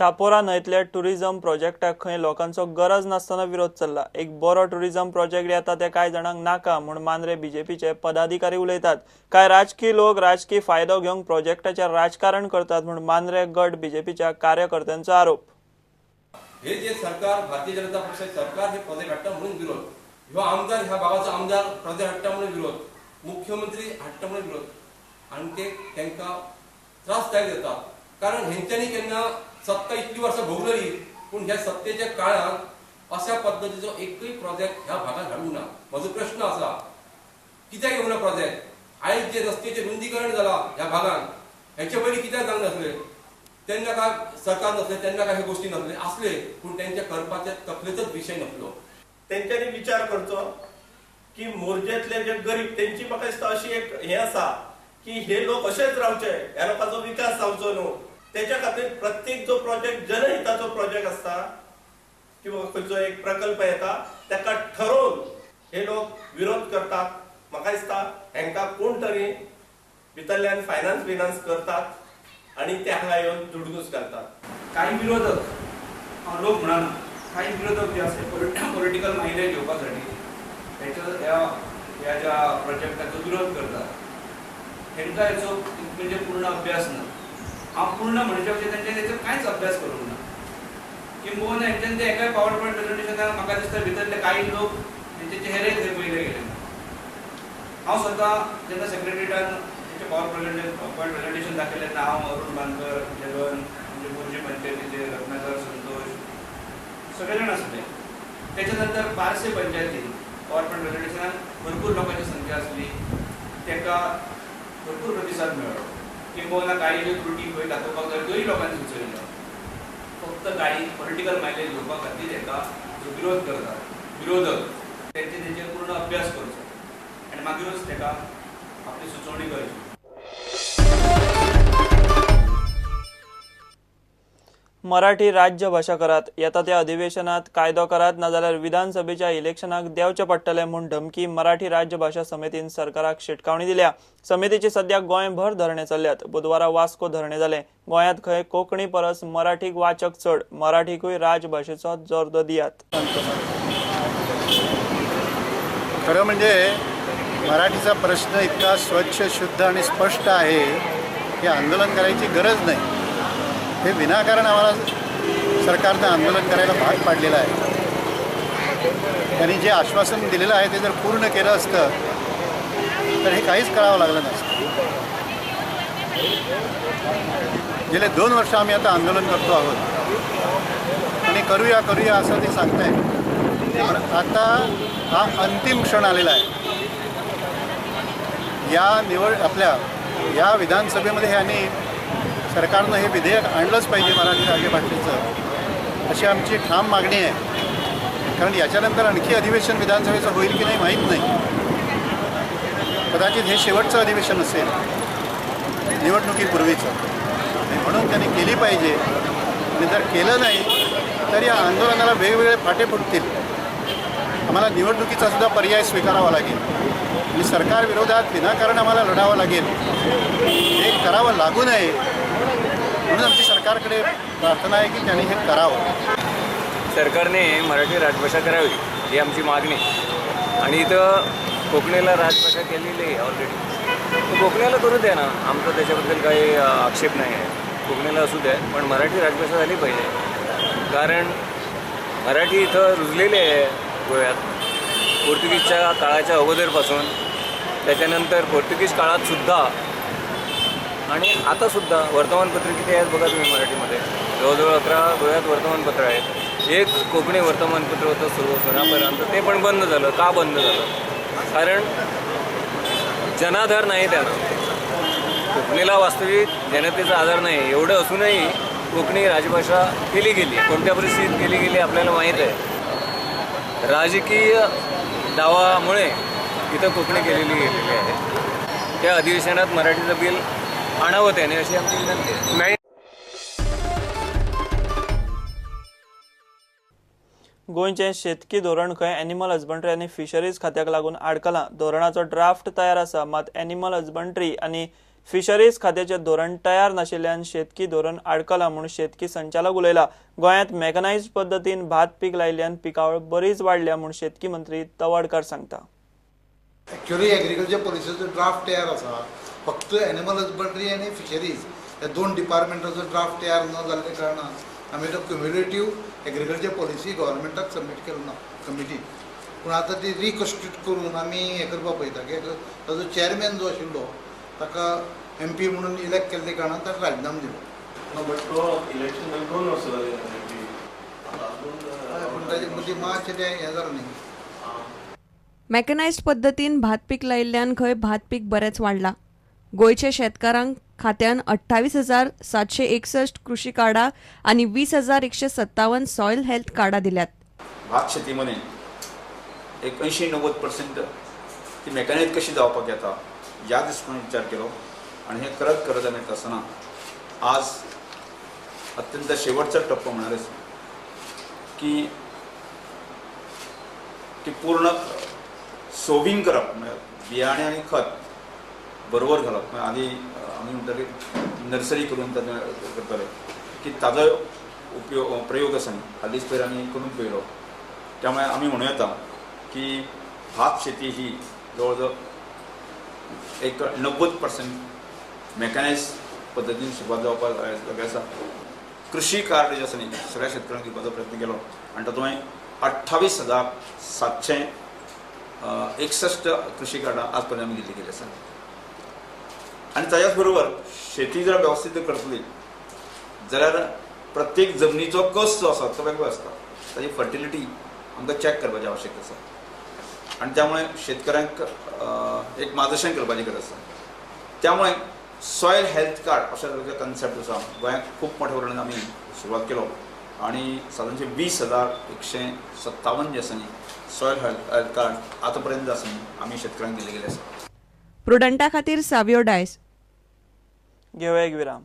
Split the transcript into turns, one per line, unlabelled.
Chapora न्हंयतल्या tourism प्रोजेक्टाक खंय लोकांचो गरज नासतना विरोध चल्ला। एक बरो टुरिझम प्रोजेक्ट येता ते कांय जाणांक नाका म्हूण मांद्रे बीजेपीचे पदाधिकारी उलयतात। कांय राजकीय लोक राजकीय फायदो घेवंक प्रोजेक्टाचें राजकारण करतात म्हूण मांद्रे गट बीजेपीच्या कार्यकर्त्यांचो आरोप।
हे जे सरकार भारतीय जनता पक्ष सरकार हे प्रोजेक्ट हाडटा म्हणून विरोध, ह्यो आमदार ह्या भागाचो आमदार प्रोजेक्ट हाडटा म्हणून विरोध, मुख्यमंत्री हाडटा म्हणून विरोध, आनी ते तांकां त्रासदायक जाता। कारण हेंच्यांनी केन्ना सत्ता इतली वर्सां भोगलेली, पूण ह्या सत्तेच्या काळांत अशा पद्दतीचो एकूय प्रोजेक्ट ह्या भागांत हाडूंक ना। म्हजो प्रश्न आसा, कित्याक येवंक ना प्रोजेक्ट? आयज जे रस्त्याचें रुंदीकरण जालां ह्या भागांत, हेचे पयलीं कित्याक जावंक नासलें? तेन्ना काय सरकार नसले, तेन्ना काय गोष्टी नसले असले, पूण त्यांच्या करपाच्या तकलेचोच विषय नसलो।
तेंच्यांनी विचार करचो की मोर्जेतले जे गरीब तेंची म्हाका दिसता अशी एक हें आसा की हे लोक अशेच रावचे, ह्या लोकांचो विकास जावचो न्हू। तेच्या खातीर प्रत्येक जो प्रोजेक्ट जनहिताचो प्रोजेक्ट आसता किंवा खंयचो एक प्रकल्प येता ताका ठरोवन हे लोक विरोध करतात। म्हाका दिसता हेंकां कोण तरी भितरल्यान फायनान्स बिनान्स करतात आणि ते हांगा येवन दुडगूस घालतात।
काही विरोधक, हांव लोक म्हणना, काही विरोधक जे आसा पॉलिटिकल मायलेज घेवपा साठी हेचो ह्या ज्या प्रोजेक्टाचो विरोध करतात, हेंकां हेचो म्हणजे पूर्ण अभ्यास ना। हांव पूर्ण म्हणचे म्हणजे तेंच्यांनी तेचो कांयच अभ्यास करूंक ना। किंबहुना हेंच्यांनी ते एकाय पावर पॉयंट प्रेझेंटेशनाक म्हाका दिसता भितरले कांय लोक हेंचे चेहरे थंय पयले गेले ना। हांव स्वता जेन्ना सेक्रेटरीटान पावर पॉयंट प्रेझेंटेशन दाखयलें तेन्ना हांव, अरुण बांदकर, जगन, म्हणजे मोरजी पंचायतीचे रत्नाकर, संतोष, सगळे जाण आसले। तेच्या नंतर बारसे पंचायतीन पावर पॉयंट प्रेझेंटेशनाक भरपूर लोकांची संख्या आसली, ताका भरपूर प्रतिसाद मेळ्ळो। किंबहुना काही ज्यो त्रुटी खंय दाखोवपाक जाय त्योय लोकांनी सुचयल्यो। फक्त काही पॉलिटिकल मायलेज घेवपा खातीर हेका जो विरोध करतात विरोधक तेंचे तेंचेर पूर्ण अभ्यास करचो आनी मागीरूच ताका आपली सुचोवणी करची।
मराठी राज्यभाशा करात, येता त्या अधिवेशनात कायदो करात, नाजाल्यार विधानसभेच्या इलेक्शनाक देवचें पडटलें म्हूण धमकी मराठी राज्यभाशा समितीन सरकाराक शिटकावणी दिल्या। समितीची सध्या गोंयभर धरणे चल्ल्यात। बुधवारा वास्को धरणे जाले। गोंयांत खंय कोंकणी परस मराठीक वाचक चड, मराठीकूय राजभाशेचो दर्जो दियात।
खरं म्हणजे मराठीचा प्रश्न इतका स्वच्छ, शुद्ध आणि स्पष्ट आहे की आंदोलन करायची गरज नाही। हे विनाकारण आम्हाला सरकारनं आंदोलन करायला भाग पाडलेलं आहे। त्यांनी जे आश्वासन दिलेलं आहे ते जर पूर्ण केलं असतं तर हे काहीच करावं लागलं नसतं। गेले 2 वर्ष आम्ही आता आंदोलन करतो आहोत आणि करूया करूया असं ते सांगताय, पण आता हा अंतिम क्षण आलेला आहे। या निवड आपल्या या विधानसभेमध्ये ह्यांनी सरकारनं हे विधेयक आणलंच पाहिजे मराठी राज्यभाषेचं, अशी आमची ठाम मागणी आहे। कारण याच्यानंतर आणखी अधिवेशन विधानसभेचं होईल की नाही माहीत नाही, कदाचित हे शेवटचं अधिवेशन असेल निवडणुकीपूर्वीचं, म्हणून त्यांनी केली पाहिजे। आणि जर केलं नाही तर या आंदोलनाला वेगवेगळे फाटे फुटतील, आम्हाला निवडणुकीचा सुद्धा पर्याय स्वीकारावा लागेल आणि सरकारविरोधात विनाकारण आम्हाला लढावं लागेल। हे करावं लागू नये म्हणून आमची सरकारकडे प्रार्थना आहे की त्यांनी हे करावं।
सरकारने मराठी राजभाषा करावी ही आमची मागणी, आणि इथं कोकणीला राजभाषा केलेली आहे ऑलरेडी, तर कोकणीला करू द्या ना, आमचा त्याच्याबद्दल काही आक्षेप नाही आहे। कोकणीला असू द्या, पण मराठी राजभाषा झाली पाहिजे, कारण मराठी इथं रुजलेली आहे गोव्यात पोर्तुगीजच्या काळाच्या अगोदरपासून, त्याच्यानंतर पोर्तुगीज काळातसुद्धा आणि आतासुद्धा वर्तमानपत्र किती आहेत बघा तुम्ही मराठीमध्ये, जवळजवळ 11 गोव्यात वर्तमानपत्र आहेत। एक कोकणी वर्तमानपत्र होतं सुनापर्यंत, ते पण बंद झालं। का बंद झालं? कारण जनाधार नाही त्यांना, कोकणीला वास्तविक जनतेचा आधार नाही। एवढं असूनही कोकणी राजभाषा केली गेली, कोणत्या परिस्थितीत केली गेली आपल्याला माहीत आहे। राजकीय दावामुळे इथं कोकणी केलेली गेलेली आहे। त्या अधिवेशनात मराठीचं बिल आणावं त्याने, अशी आमची विनंती आहे।
नाही
गोंयचें शेतकी धोरण खंय एनिमल हजबंड्री आनी फिशरीज खात्याक लागून आडकलां। धोरणाचो ड्राफ्ट तयार आसा, मात एनिमल हजबंड्री आनी फिशरीज खात्याचें धोरण तयार नाशिल्ल्यान शेतकी धोरण आडकलां म्हूण शेतकी संचालक उलयला. गोंयांत मेकनायज्ड पद्दतीन भात पीक लायिल्ल्यान पिकावळ बरीच वाडल्या म्हूण शेतकी मंत्री तवडकार सांगता.
एक्चुअली एग्रीकल्चर पॉलिसीचो ड्राफ्ट तयार आसा, फक्त एनिमल हजबंड्री आनी फिशरीज ह्या दोन डिपार्टमेंटाचो ड्राफ्ट तयार न जाल्ल्या कारणान आमी तो क्युम्युलेटीव एग्रीकल्चर पॉलिसी गव्हर्मेंटाक सबमीट केलो ना कमिटीन. पूण आतां ती रिकन्स्टिट्यूट करून आमी हें करपाक पळयता की ताजो चेअरमॅन जो आशिल्लो ताका एम पी म्हणून इलेक्ट केल्ल्या कारणान ताका राजिनामो दिलो.
ना बट तो इलेक्शन 2 वर्सां जालीं एम पी,
पूण ताजे मदीं मातशें तें हें जालें न्ही.
मेकनायज्ड पद्दतीन भात पीक लायिल्ल्यान खंय भात पीक बरेंच वाडलां. गोंयच्या शेतकारांक खात्यान 28,761 कृषी कार्डां आनी 20,157 सॉयल हेल्थ कार्डां दिल्यात.
भात शेतीमध्ये एक 80-90% ती मेकॅनायज कशी जावपाक येता ह्या दृश्टीकोनान विचार केलो आनी हे करत करत आमी येता आसतना आज अत्यंत शेवटचा टप्पो म्हणाले की ती पूर्ण सोविंग करप, म्हळ्यार बियाणे आनी खत बरोबर घालप. आदी आमी म्हणटाले नर्सरी करून ताजें करताले की ताजो उपयोग प्रयोग आसा न्ही हालींच पयर आमी करून पळयलो. त्यामुळे आमी म्हणूं येता की भात शेती ही जवळ जवळ एक 90% मेकॅनायज पद्दतीन सुरवात जावपाक जाय आसा. कृषी कार्ड जे आसा न्ही सगळ्या शेतकऱ्यांक दिवपाचो प्रयत्न केलो आनी तातूंत 28,761 कृषी कार्डां आज पर्यंत आमी दिल्ली गेली आसा. आनी ताच्याच बरोबर शेती जर वेवस्थीत करतली जाल्यार प्रत्येक जमनीचो कस जो आसा तो वेगळो आसता, ताजी फर्टिलिटी आमकां चॅक करपाची आवश्यकता आसा आनी त्यामुळे शेतकऱ्यांक एक मार्गदर्शन करपाची गरज आसा. त्यामुळे सॉयल हेल्थ कार्ड अशा तरेचो कन्सेप्ट आसा गोंयांत खूब मोठ्या प्रमाणात आमी सुरवात केलो आनी सादारणशे 20,157 जे आसा न्ही सॉयल हेल्थ कार्ड आतां पर्यंत आसा न्ही आमी शेतकऱ्यांक दिल्ले गेले आसा.
प्रुडंटा खातीर सावियो डायस.
घेवया एक विराम.